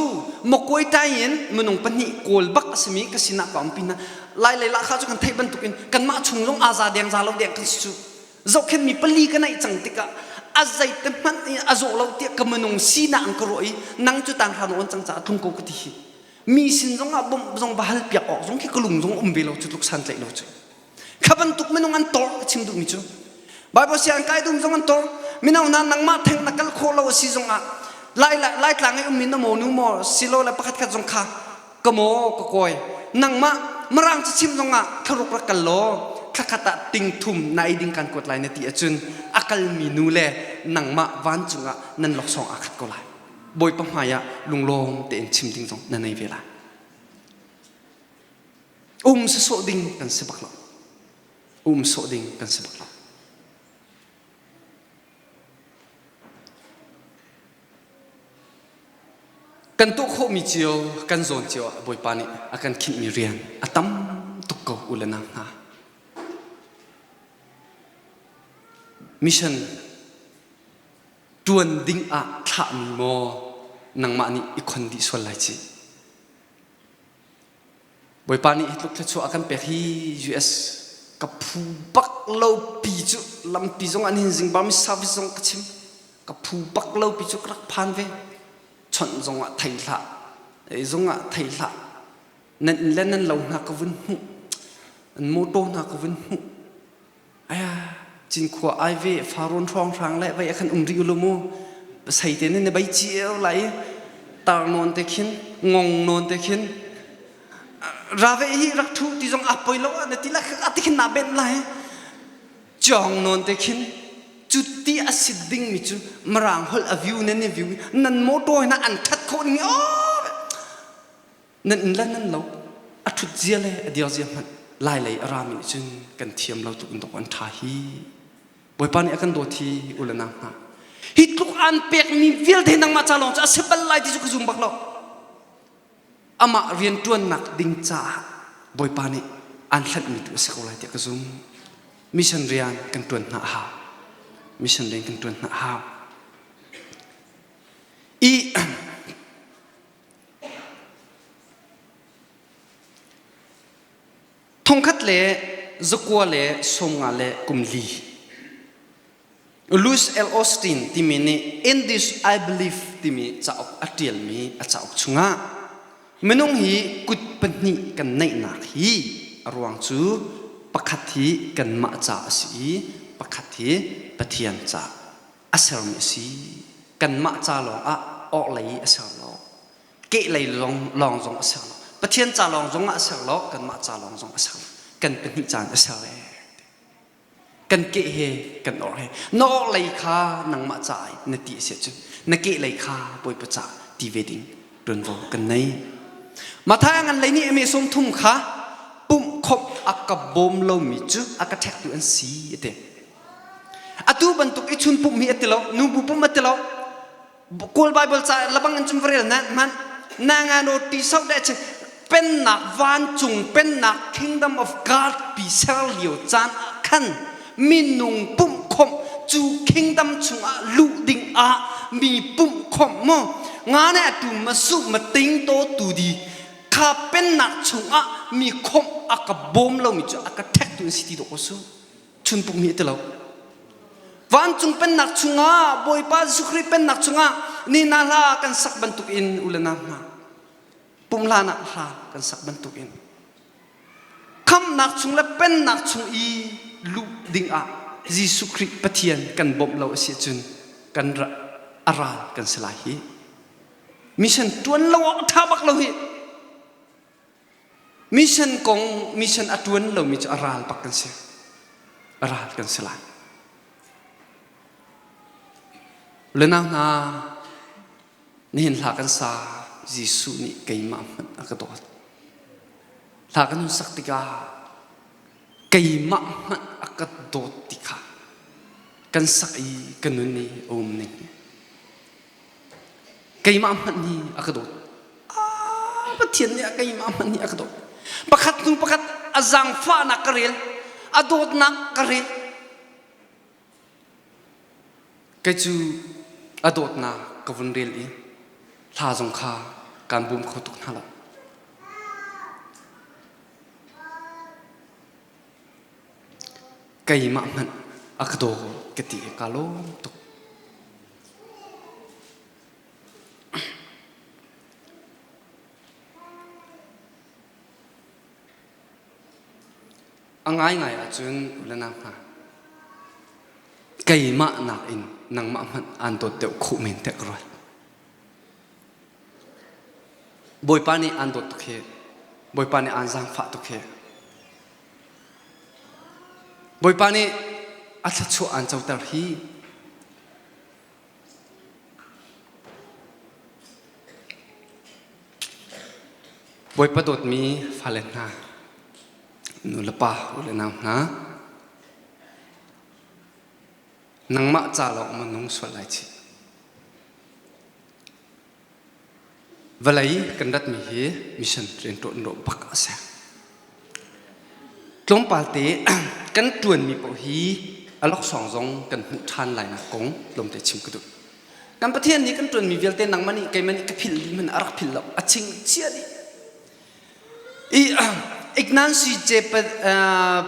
mokoi tai in minung pahnih kawl bak a simi ka sinah ka um pin lai lei lah kha cu kan theih bantukin kanmah chung zong aza deng za lo deng kan si cu zohkhenhmi pali ka neih cang tikah a zeite hmanh in a zawh lo tiah ka minung sinak an ka ruah i nang cu tang hran on cang caah tlung ko ka ti hi mi sin zong ah bawmh zong va hal piak awk zong khi ka lung zong um ve lo cu tluk san tlaih lo cu kha bantuk minung an tor ka chim duhmi cu Bible siang kai dum zong an tor mino hna nangmah theng na kal khawh lo a si zong ah lai lai tlang i ummi na maw nu maw silo le pakhat khat zong kha ka maw ka kawi nangmah mirang cu chim zongah thlaruk rak kal law thlakhat ah ting thum na ei ding kan kuat lai na ti ahcun a kalmi nu le nangmah vancung ah nan laksawng aa khat ko lai bawipa hmai ah lunglawm tein chim ding zong na nei ve lai um sawsawh ding kan si bak lo um sawh ding kan si bak lo Kan tuah khawhmi cio, kan zawn cio ah Bawipa nih a kan khinhmi rian a tam tuk ko u le nau hna. Mission ṭuan ding ah thlahmi maw nangmah nih i khon dih sual lai ci. Bawipa nih hi tluk thluachuah a kan pek hi US ka phu bak lo pi cu lampi zong an hin zing bami service zong ka chim ka phu bak lo pi cu ka rak phan ve chawnh zong ah thei hlah ei zong ah thei hlah nan inn le nan lo hna ka vun hmuh an motor hna ka vun hmuh Aya, Cinkhua ai ve Farrawn hrawnghrang le vei a khan um rih u mu. Sei te ne bei cio lai tar nawn te khin ngong nawn te khin ra ve hi rak thu ti zong a poi lo na ti la a ti khin na ben lai chong nawn te khin cu ti a sit ding mi cu marang hol a view nan ni view nan motor na an that kho ning o Nan inn le nan lo a ṭhut zia le a dir zia hmanh lai lei a rami nih cun kan thiam lo tuk in dawk an ṭha hi. Bawipa nih a kan dawt hi u le nau hna. Hi tluk aan pekmi vialte nangmah ca lawng cu a si bal lai ti cu ka zum bak lo. Amah rianṭuannak ding caah Bawipa nih aan hlanhmi tu a si ko lai tiah ka zum. Mission rian kan ṭuan hna a hau. Mission rian kan ṭuan hna a hau. I thongkhat le zakua le sawmnga le kum li Louis L. Austin timi nih In This I Believe timi cauk a ṭialmi a cauk chungah minung hi kut pahnih kan neihnak hi a ruang cu pakhat hi kanmah ca a si i pakhat hi Pathian ca a sermi a si. Kanmah ca lawngah orhlei a ser lo, kehlei lawng lawng zong a ser lo. Pathian ca lawng zongah a ser lo, kanmah ca lawng zong a ser lo. Kan pahnih caan a ser ee. Kan keh he kan orh he na orh lei kha nangmah ca na ti a si ahcun na keh lei kha Bawipa ca ti ve ding ṭuanvo kan nei. Matthai ngan lei nih ame 30 kha pumh khawmh a ka bawm lomi cu a ka ṭhektu an si a ti. Atu bantuk i chun pumh hi a ti lo, nubu pumh a ti lo, Kawl Bible ca labang in cun va rel na hmanh na nga no ti sau de che pennak vancung pennak kingdom of God pi ser lio caan ah khan minung pumh khomh cu kingdom chungah luh ding ah mi pumh khomh mu nga ne atu ma su ma ting to tu di kha pennak chungah mi khomh a ka bawm lomi cu a ka ṭhek tu in si ti dawh ko su chun pum hi ti lo vancung pennak chungah Bawipa Jesuh Khrih pennak chungah ni na hla kan sak bantuk in u le nau hna pum hlan ah hla kan sak bantuk in khamnak chung le pennak chung i luh ding ah Jesuh Khrih Pathian kan bawmh lo a si ahcun kan a ral kan si lai hi mission tuan lo ah ṭha bak lo hi Mission kong mission a ṭuan lomi cu a ral bak kan si. A ral kan si lai. Lenau hna, nihin hla kan sa Jesuh nih keimah hmanh a ka dawt. Hla kan hun sak tikah keimah hmanh a ka dawt ti kha kan sak i ka nun i a um ning. Keimah hmanh hi a ka dawt. Pathian nih a keimah hmanh hi a ka dawt. Pakhat hnu pakhat a zaangfahnak ka rel, a dawtnak ka rel. Kei cu a dawtnak ka vun rel i hla zong kha kaan bawm kho tuk hna lo. Keimah hmanh a ka daw ka ti i kaa lawm tuk. A ngaingai ahcun u le nau hna, keimah nakin nangmah hmanh aan dawt deuh khawh men tiah ka ruat. Bawipa nih aan dawt tuk hi, Bawipa nih aan zaangfah tuk hi. Bawipa nih a thluachuah aan coter hi. Bawipa dawtmi fale hna, nu le pa, u le nau hna, nangmah ca lawng ma nung sual lai chih. Vawlei kan ratmi hi mission rianṭuan rawh bak a si. Tlawmpal te kan ṭuanmi paoh hi a laksawng zong kan hmuh ṭhan lainak kong tlawmte chim ka duh. Kan Pathian nih kan ṭuanmi vialte nangmah nih keimah nih ka philh dih hmanh a rak philh lo. A ching chia dih. I Ignancy J.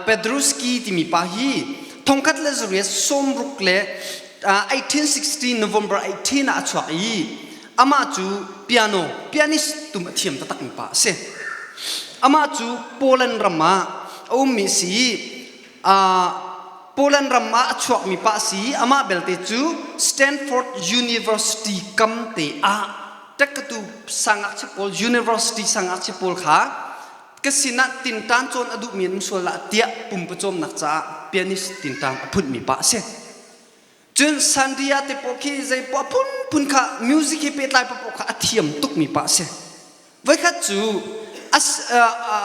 Pedruski timi pa hi thongkhat le zariat sawmruk le 1860 November 18 ah a chuak i amah cu piano pianist tum a thiam taktakmi pa a si. Amah cu Poland ram ah a ummi si i Poland ram ah a chuakmi pa a si i amah belte cu Stanford University kam te ah ṭekkatu sangngakchia pawl university sangngakchia pawl kha ka sinah tinṭan cawn a duhmi an um sual ah tiah pumpawcawmnak caah pianist tinṭan a phunmi pa a si. Cun Sandia te pawl khi zei poah phunphun kha music he pehtlai paoh kha a thiam tukmi pa a si. Voikhat cu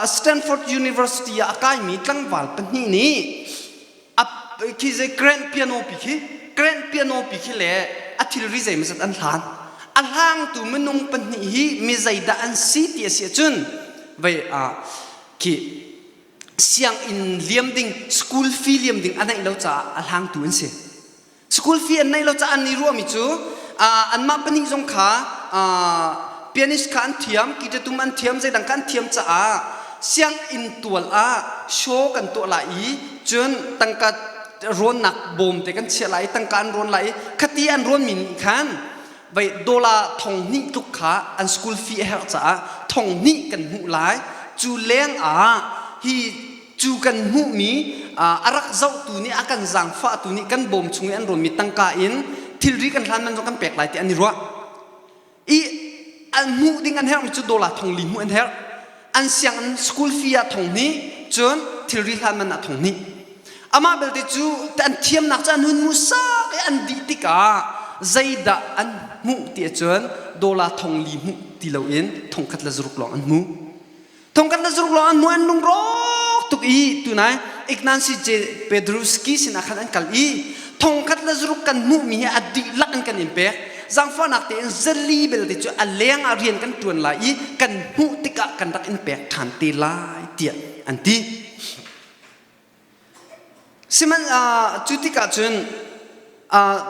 Stanford University ah a kaimi tlangval pahnih nih khi zei grand piano pi khi grand piano pi khi le a thilri zeimawzat an hlan. A hlangtu minung pahnih hi mi zeidah an si ti a si ahcun vei ah khi sianginn liam ding school fee liam ding a neih lo caah a hlangtu an si. School fee an neih lo caah an i ruahmi cu anmah pahnih zong kha pianist kha an thiam, guitar tum an thiam, zeidang kha an thiam caah sianginn tual ah show kan tuah lai i cun tangka rawnnak bawm te kan chiah lai i tangka an rawn lai i khati an rawnmi nih khan vei dollar thong hnih tluk kha an school fee a herh caah thong hnih kan hmuh lai cu leng ah hi cu kan hmuhmi a rak zohtu nih a kan zaangfahtu nih kan bawm chung i an rawnmi tangka in thilri kan hlan man zong kan pek lai ti an i ruah i an hmuh ding an herhmi cu dollar thong li hmuh an herh an sianginn school fee ah thong hnih cun thilri hlan man ah thong hnih amah belte cu an thiamnak cu an hun mu sak i an dih tikah zeidah an hmuh ti ahcun dollar thong li hmuh ti loin thong khat le zaruk lawng an hmu Thongkhat le zuruk lawng an hmu an lungrawk tuk i tunai Ignansi J. Pedruski sinah khan an kal i thongkhat le zuruk kan hmuhmi hi a dihlak in kan in pek zaangfahnak tein zali belte cu a leng ah rian kan ṭuan lai i kan hmuh tikah kan rak in pek ṭhan te lai tiah an ti. Sihmanh cu tikah cun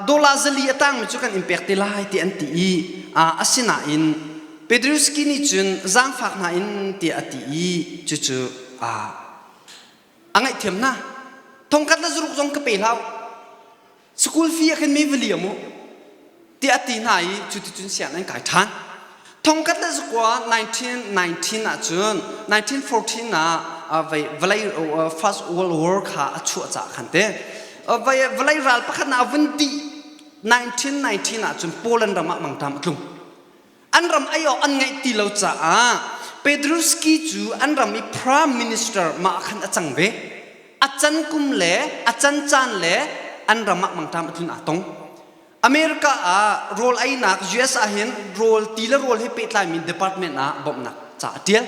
dollar zali a tangmi cu kan in pek te lai ti an ti i asinain Pedruski nih cun zaangfak hna in tiah a ti i cucu a ngaihthiam hna. Thongkhat le zaruk zong ka pe hlah. School fee ah khin mi va liam u tiah a ti hna i cuticun sianginn an kai ṭhan. Thongkhat le zakua 1919 ah cun 1914 ah vawlei First World War kha a chuah caah khan te vawlei ral pakhat na a vun dih 1919 ah cun Poland ram ah mangṭam a tlung. An ram ei awk an ngeih ti lo caah Pedruski cu an ram i prime minister mah khan a cang ve. A can kum le a can caan le an ram ah mangṭam a tlun aa tong. America ah rawl einak US ah hin rawl ti le rawl he pehtlaimi department ah bawmhnak ca a ṭial.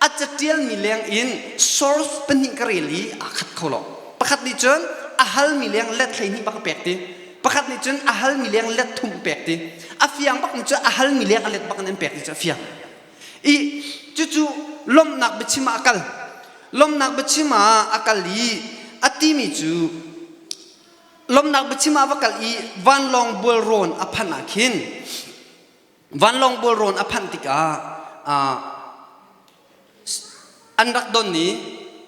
A catialmi leng in source pahnih ka rel i aa khat kho lo. Pakhat nih cun a halmi leng let 12 bak a pek ti. Pakhat nih cun a halmi leng let thum a pek ti. A fiang bak mi cu a halmi leng a let bak in an pek ti cu a fiang. I cucu lawmhnak biachim ah a kal. Lawmhnak biachim ah a kal i a timi cu lawmhnak biachim ah va kal i vanlawng bualrawn a phanh ah khin Vanlawng bualrawn a phanh tikah an rak don i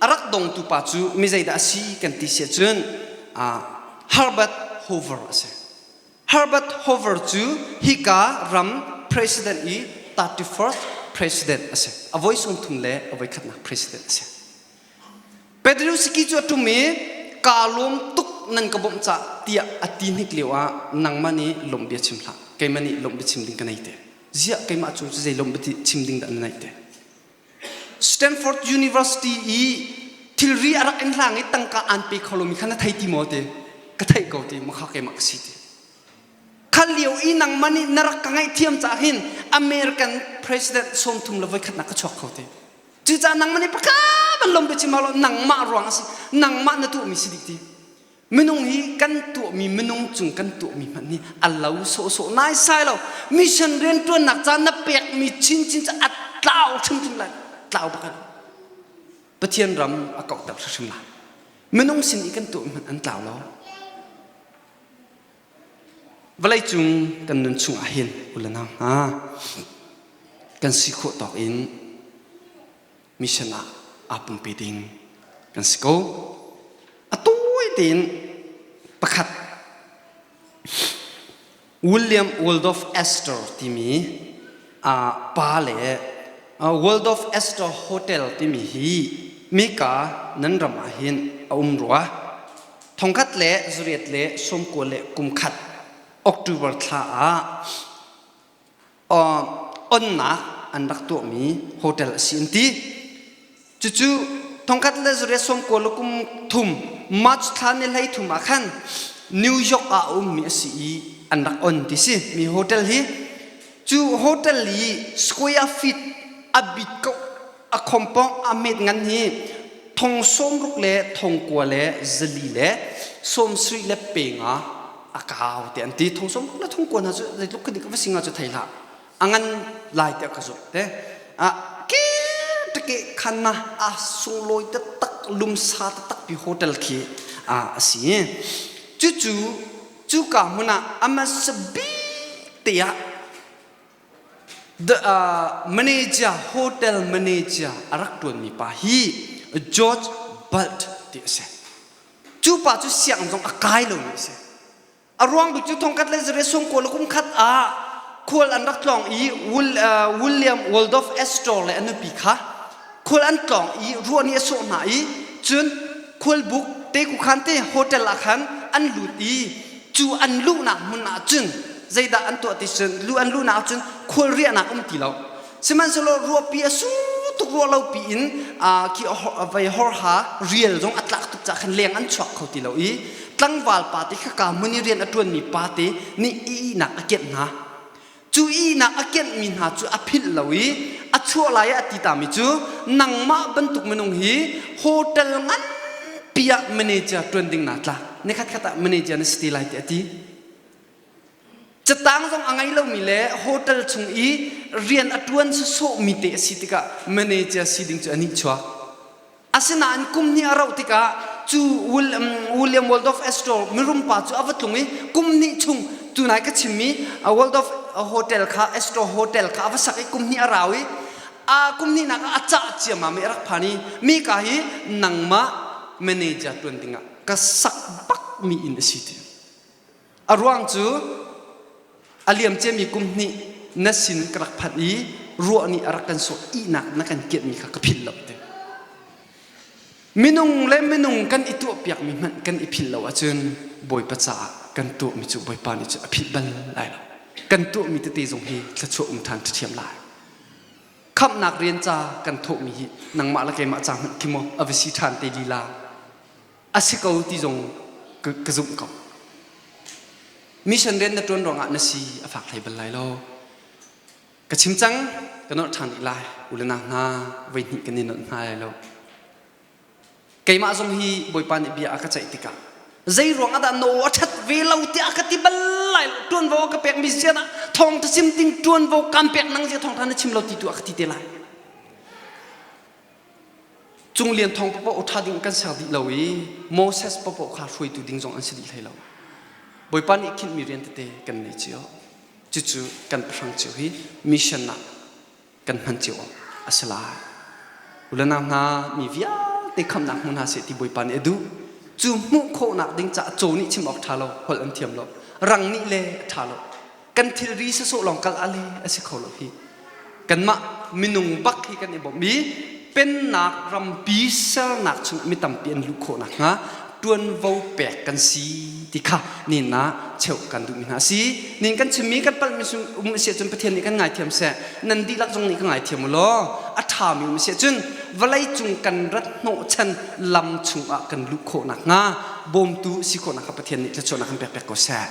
a rak dongtu pa cu mi zeidah a si kan ti si ahcun Herbert Hoover a si. Herbert Hoover cu hika ram president i 31st president a si. A voi sung thum le a voi khatnak president a si. Pedrusiki cu a ṭum i kaa lawm tuk nan ka bawmh cah tiah a ti hnik lio ah nangmah nih lawmh bia chim hlah keimah nih lawmh bia chim ding ka nei te ziah keimah cung cu zei lawmh bia chim ding dah na neih te Stanford University i thilri a rak in hlang i tangka aan pe kho lomi kha na thei ti maw ti ka theih ko ti makha keimah ka si ti kha lio i nangmah nih na rak ka ngaihthiam caah hin American president sawmthum le voikhatnak ka chuak kho ti Cucaah nangmah nih pakhat ban lom biachim lo nangmah ruang a si nangmah na tuahmi si dih ti minung hi kan tuahmi minung cung kan tuahmi hmanh hi a lo sawhsawh naisai lo mission riantuannak ca na pekmi chinchin cu a tlau hrimhrim lai tlau bak Pathian ram a kauhter hrimhrim lai minung sin i kan tuahmi hmanh an tlau lo Vawleicung kan nun chungah hin u le nau hna kan si khawh tawk in mission ah aa pumpe ding kan si ko. A tawi tein pakhat William Waldorf Astor timi pa le Waldorf Astor Hotel timi hi mika nan ram ah hin a um rua. Thongkhat le zuriat le sawmkua le kumkhat October thla ah onnak an rak tuahmi hotel a si an ti. Cucu thongkhat le zuriat sawmkua le kum thum March thla ni hlei thum ah khan New York ah a ummi a si i an rak on ti si mi hotel hi. Cu hotel i square feet a bit ko a khompong a met ngan hi thong sawmruk le thongkua le zali le sawmsarih le pe nga a kau te an ti. Thong som le thong kuan hna cu zeitluk khadik va singa cu thei hlah. A ngan lai tiah ka zumh te. A ke teke khan na a sunglawi taktak lumsa taktak pi hotel khi a a si. Cucu cuka hmun ah a hmasa bik te ah The manager hotel manager a rak ṭuanmi pa hi George Balt ti a si. Cu pa cu sianginn zong a kai lomi a si. A ruang bik cu thongkhat le zare sungkaw le kum khat ah khual an rak tlawng i William Waldorf Astor le a nupi kha khual an tlawng i ruah nih a sawh hna i cun khualbuk te kukhan te hotel ah khan an lut i cu an luhnak hmun ah cun zeidah an tuah ti cun lu an luhnak ah cun khual riahnak um ti lo. Sihmanhsehlaw ruahpi a su tuk, ruah lo pi in khi vei horha rial zong a tlak tuk caah khan leng an chuak kho ti lo i tlangval pa te khaka hmun i rian a ṭuanmi pa te nih ihnak a kianh hna. Cu ihnak a kianhmi hna cu a philh lo i a chuah lai ah a ti tami cu, nangmah bantuk minung hi hotel nganpi ah manager ṭuan ding naa tlak, nikhat khat ah manager na si te lai tiah a ti. Catang zong a ngei lomi le hotel chung i rian a ṭuan sawsawhmi te a si tikah manager si ding cu a nihchuak. Asinain kum hnih a rauh tikah cu William Waldorf Astor mirum pa cu a va tlung i kum hnih chung tunai ka chimmi Waldorf Hotel kha, Astor Hotel kha a va sak i kum hnih a rau i a kum hnihnak ah a cah ciammam i a rak phan i mi ka hi nangmah manager ṭuan dingah ka sak bakmi inn a si ti. A ruang cu a liamciami kum hnih na sin ka rak phanh i ruah nih a rak kan sawh, ihnak na kan kianhmi kha ka philh lo ti. Minung le minung kan i tuahpiakmi hmanh kan i philh lo ahcun Bawipa caah kan tuahmi cu Bawipa nih cu a philh bal lai lo. Kan tuahmi tete zong hi thluachuah um ṭhan ṭhiam lai. Khamhnak rian ca kan thawhmi hi nangmah le keimah ca hmanh khi maw a va si ṭhan te lila a si ko ti zong ka zumh ko. Mission rian na ṭuan ruangah na si a fak hlei bal lai lo. Ka chim cang, ka nolh ṭhan rih lai. U le nau hna, voi hnih kan i nolh hna lai lo. Keimah zong hi Bawipa nih bia a ka ceih tikah zei ruang ah dah na aw a ṭhat ve lo tiah ka ti bal lai lo. Ṭuanvo a ka pekmi zian ah thawngṭha chim ding ṭuanvo kan pek nang zia thawngṭha na chim lo ti tu a ka ti te lai. Cung Lian Thawng paoh ṭha ding kan ser dih lo i Moses paoh kha hruaitu ding zong an si dih hlei lo. Bawipa nih khinhmi rian tete kan nei cio. Cucu kan pahrang cio hi mission ah kan hman cio awk a si lai. Ulanau hna, mi vialte khamnak hmu hna seh ti Bawipa nih a duh. Cu hmuh khawhnak ding caah caw nih chim awk ṭha lo, holh an thiam lo. Rang nih le a ṭha lo. Kan thilri sawsawh lawng kal ale a si kho lo hi. Kanmah minung bak hi kan i bawmh i pennak rampi sernak chungah mi tampi an luh khawh nakhnga ṭuanvo pek kan si ti kha nin ah cheuh kan duhmi hna a si. Nin kan chimmi kan palhmi um a si ahcun Pathian nih kan ngaithiam seh. Nan dihlak zong nih ka ngaithiam u law a ṭhami um a si ahcun vawleicung kan rat hnawhchan lam chungah kan luh khawh nakhnga bawmtu si khawhnak kha Pathian nih thluachuahnak kan pek pek ko seh.